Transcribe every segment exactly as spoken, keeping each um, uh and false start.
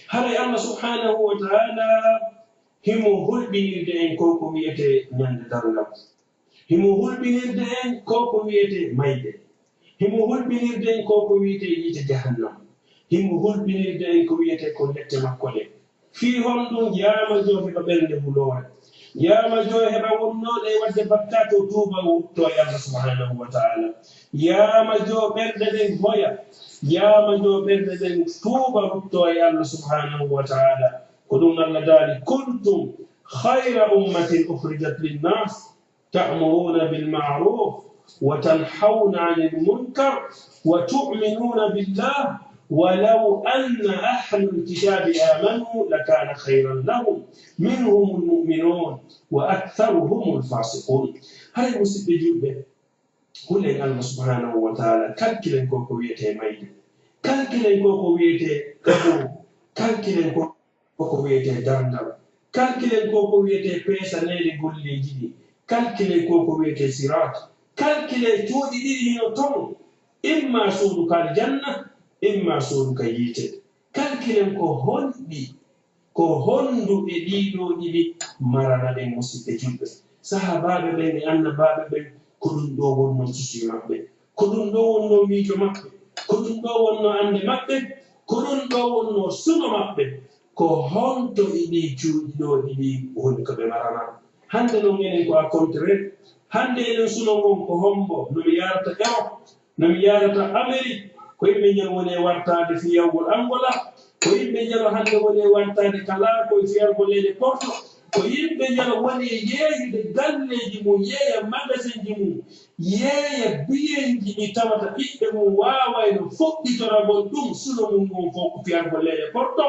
Haray Allah subhanahu wa ta'ala himo hulɓinirde en ko ko wiyetee ñande darngal. Himo hulɓinirde en ko ko wiyetee mayde. Himo hulɓinirde en ko ko wiyetee yiite jahannam. Himo hulɓinirde en ko wiyetee ko lette makko ɗen. Fii honɗun? Yaama joo heɓa ɓernde huloore. Yaama joo heɓa wonnooɗe e waɗde bakkaatu, o tuuba, o ruttoo e Allah subhanahu wa ta'ala. Yaama joo ɓerɗe ɗen hoya. Yaama joo ɓerɗe ɗen tuuba, ruttoo e Allah subhanahu wa ta'ala. Ko ɗun Allah daali: "Kuntum khayra ummatin ukhrijat linnas, ta'muruna bil ma'ruf, wa tanhawna 'anil munkar, wa tu'minuna billah, wa law anna ahlal kitabi amanu lakana khayran lahum, minhumul mu'minun, wa aktharuhumul fasiqun." Haray, musiɓɓe julɓe, hulen Allah subhanahu wa ta'ala, kalkilen ko ko wiyetee mayde, kalkilen ko ko wiyetee kaburu, kalkilen ko ko wiyetee darngal, kalkilen ko ko wiyetee peesaneede golleeji ɗin, kalkilen ko ko wiyetee siraat, kalkilen cuuɗi ɗiɗi hino ton, imma suudu ka aljanna, imma suudu ka yiite. Kalkilen ko honɗi, ko honndu e ɗii ɗoo ɗiɗi marana ɗen, musiɓɓe julɓe? Sahaabaaɓe ɓen e annabaaɓe ɓen, ko ɗun ɗoo wonnoo suusi maɓɓe, ko ɗun ɗoo wonnoo miijo maɓɓe, ko ɗun ɗoo wonnoo annde maɓɓe, ko ɗun ɗoo wonnoo suno maɓɓe. Ko honto e ɗii cuuɗi ɗoo ɗiɗi woni ko ɓe marana? Hannde non enen ko a contraire. Hannde enen suno ngon ko hombo? No mi yarata Europe, no mi yarata Amérique, ko yimɓe njano woni e wartaade fiyawgol Angola, ko yimɓe njano hannde woni e wartaade kala ko e fiyargol leyɗe Porto, ko yimɓe njano woni e yeeyude galleeji mum, yeeya magasinji mum, yeeya biyenji ɗi tawata ɓiɓɓe mum waawayno fuɗɗitoragol ɗum suno mum ngon fof ko fiyargol leyɗe Porto.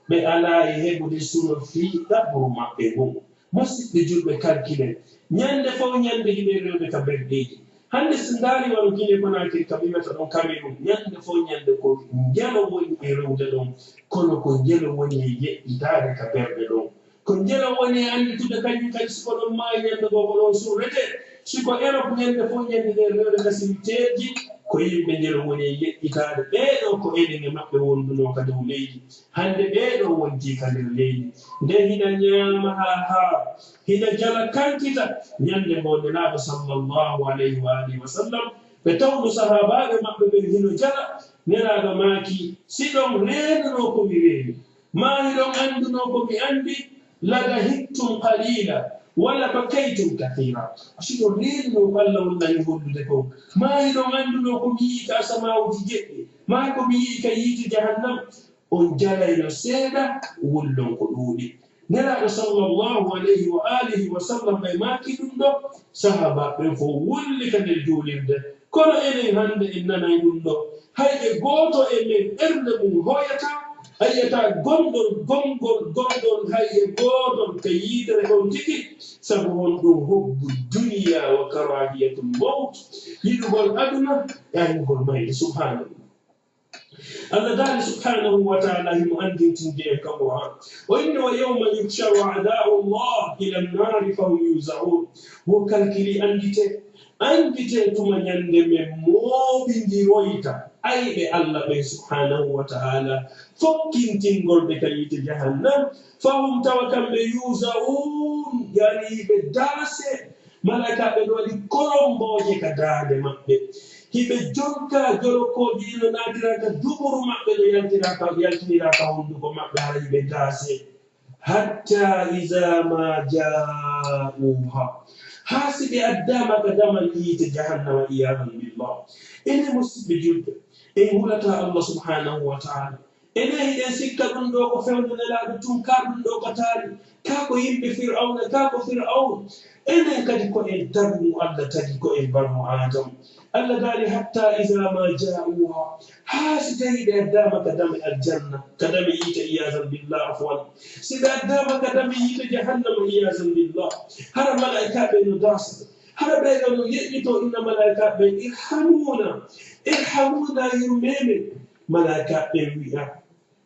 Ɓe alaa e heɓude suno fii ɗaɓɓuru maɓɓe ngun. Musiɓɓe julɓe, kalkilen. Ñande fow ñande hiɗen rewde ka berɗeeji. Hannde si ndaari wano Guinée Conakry ka mi wiyata ɗon Cameroun, ñande fow ñande ko njelo woni e rewde ɗon, kono ko njelo woni e yeɗɗitaade ka berɗe ɗon. Ko njelo woni e annditude kañum kadi si ko ɗon maayi ñande goo ko ɗon surretee. Si ko Europe ñande fow ñande ɗen rewde ka cimetièreji, ko yimɓe njelo woni e yeɗɗitaade. Ɓee ɗoo ko enen e maɓɓe wondunoo ka dow leydi. Hannde ɓee ɗoo wontii ka nder leydi. Nde hina ñaama haa haara, hina jala kankita. Ñande goo Nelaaɗo sallallahu alayhi wa alihi wa sallam, ɓe tawno sahaabaaɓe maɓɓe ɓen hino jala. Nelaaɗo maaki: "Si hiɗon reenunoo ko mi reeni, maa hiɗon anndunoo ko mi anndi, ladahiktum qaliila, wala bakaytum kathiira." Si hiɗon reenunoo ko Alla wonnani hollude kon, maa hiɗon anndunoo ko mi yi'i ka asamaawuuji jeɗɗi, maa ko mi yi'i ka yiite jahannama, on jalayno seeɗa, wullon ko ɗuuɗi. Nelaaɗo sallallahu alayhi wa alihi wa sallam ɓay maaki ɗum ɗo, sahaabaaɓe ɓen fow wulli ka nder juulirde. Kono enen hannde en nanay ɗum ɗo. Hay e gooto e men ɓernde mum hoyataa, a yi'ataa gonɗon, gongol, gonɗon hay e gootol ka yiitere on tigi. Sabu honɗum? Hubbu duniya wa karahiyatul mawt, yiɗugol aduna e añugol mayde. Subhanallah. Allah daali subhanahu wa ta'ala himo anndintinde en ka Qur'an. O inni: "Wa yawma yuhsharu a'da'u Allah ila an-nari fahum yuza'un." Wo kalkili anndite, anndite tuma ñande men mooɓindiroyta ayɓe Allah ɓen subhanahu wa ta'ala, fokkintingol ɓe ka yiite jahannam, fahum, tawa kamɓe, yuza'un, yani ɓe daase. Malaa'ikaaɓe no waɗi kolombooje ka daande maɓɓe. Hiɓe jonka jolokooji ɗi no naatira ka duburu maɓɓe, no yaltira ka, yaltinira ka hunduko maɓɓe, hara hiɓe daase. Hatta iza ma ja'uha. Haa si ɓe addaama ka damal yiite jahannama, iyadan billah. Enen musiɓɓe julɓe, en hulataa Allah subhanahu wa ta'ala. Enen hiɗen sikka ɗum ɗoo ko fewndo Nelaaɗo tun, kaa ɗum ɗoo ko taari, kaa ko yimɓe Fir'awna, kaa ko Fir'awn. Enen kadi ko en tagu mo Allah tagi, ko en Banu Aadama. Allah daali: "Hatta iza ma ja'uha." Haa si tawii ɓe addaama ka dame aljanna, ka dame yiite, iyazan billah, afwan. Si ɓe addaama ka dame yiite jahannama, iyazan billah, hara malaa'ikaaɓe no daasa. Hara ɓee ɗoo no yeƴƴitoo, inna malaa'ikaaɓe: "Irhamuna, irhamuna, yurmee men." Malaa'ikaaɓe wi'a: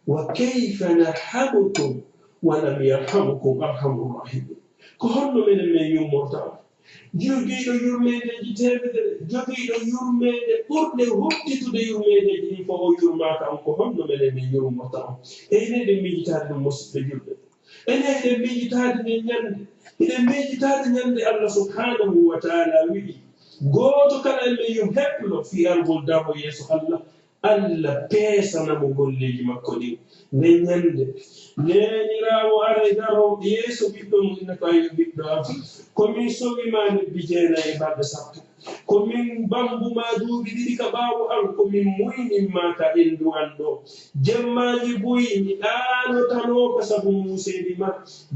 "Wa kayfa narhamukum wa lam yarhamukum arhamur rahimin?" Ko honno menen men yummorta on? Jogiiɗo yurmeendeeji teemedere, jogiiɗo yurmeende ɓurɗe huɓtitude yurmeendeeji ɗin fof, o yurmaaka on. Ko honno menen min yurmorta on? Enen eɗen miijitaade ɗum, musidɓe julɓe. Enen eɗen miijitaade nden ñannde. Eɗen miijitaade ñannde Allah subhanahu wa taala wi'i, gooto kala e men yo heplo fii argol daroo yeeso Allah. Allah peesana mo golleeji makko ɗin. Nden ñannde, neeniraawo aray daroo yeeso ɓiɗɗo mum, inna ko, "Ayyo ɓiɗɗo am, ko min sowi ma lebbi jeenayi e balɗe sappo. Ko min bambu ma duuɓi ɗiɗi ka ɓaawo an, ko min muynin ma ka endu an ɗo. Jemmaaji buy mi ɗaanotanooka sabu muuseeji ma.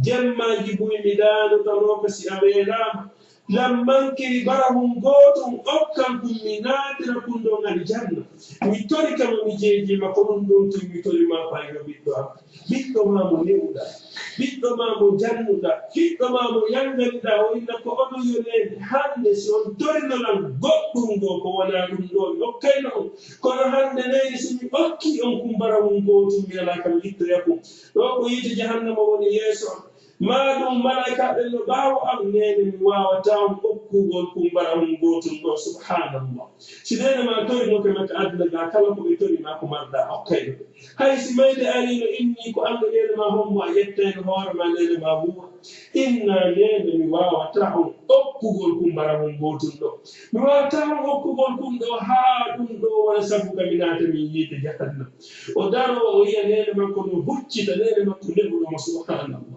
Jemmaaji buy mi ɗaanotanooka si a weelaama. Lan mankiri barahun gootun okkan kun mi naatira kun ɗon aljanna. Mi torika ma, mi jeejiima, ko ɗun ɗon tun mi tori ma, ko ayyo ɓiɗɗo am." Ɓiɗɗo ma mo ne'uɗaa, ɓiɗɗo ma mo jannuɗaa, ɓiɗɗo ma mo yanganiɗaa, o inna ko onon yo neene, hannde si on torino lan goɗɗun goo ko wonaa ɗun ɗoo mi okkayno on. Kono hannde neene si mi okkii on kun barahun gootun mi alaa ka mi ittoya kun. Ɗoo ko yiite jahannama woni yeeso am. Maa ɗun malaa'ikaaɓe no ɓaawo am, neene mi waawataa on okkugol kun barahun gootun ɗoo. Subhanallah. Si neene maa torinoke ma ka aduna gaa, kala ko ɓe tori maa ko marɗaa okkayno ɓe. Hay si mayde ariino innii ko an no neene maa hombo a yettayno hoore maa neene maa wuura. Inna neene mi waawataa on okkugol kun barahun gootun ɗoo. Mi waawataa on okkugol kun ɗoo haa ɗun ɗoo wona sabu ka mi naata min yiite jahannama. O daroo o yi'a neene makko no huccita, neene makko ne'uɗo mo, subhanallah.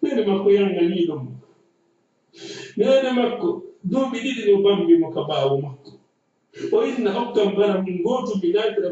Neene makko yanganiiɗo mo. Neene makko duuɓi ɗiɗi no bambi mo ka ɓaawo makko. O inna okkan barahun gootun mi naatira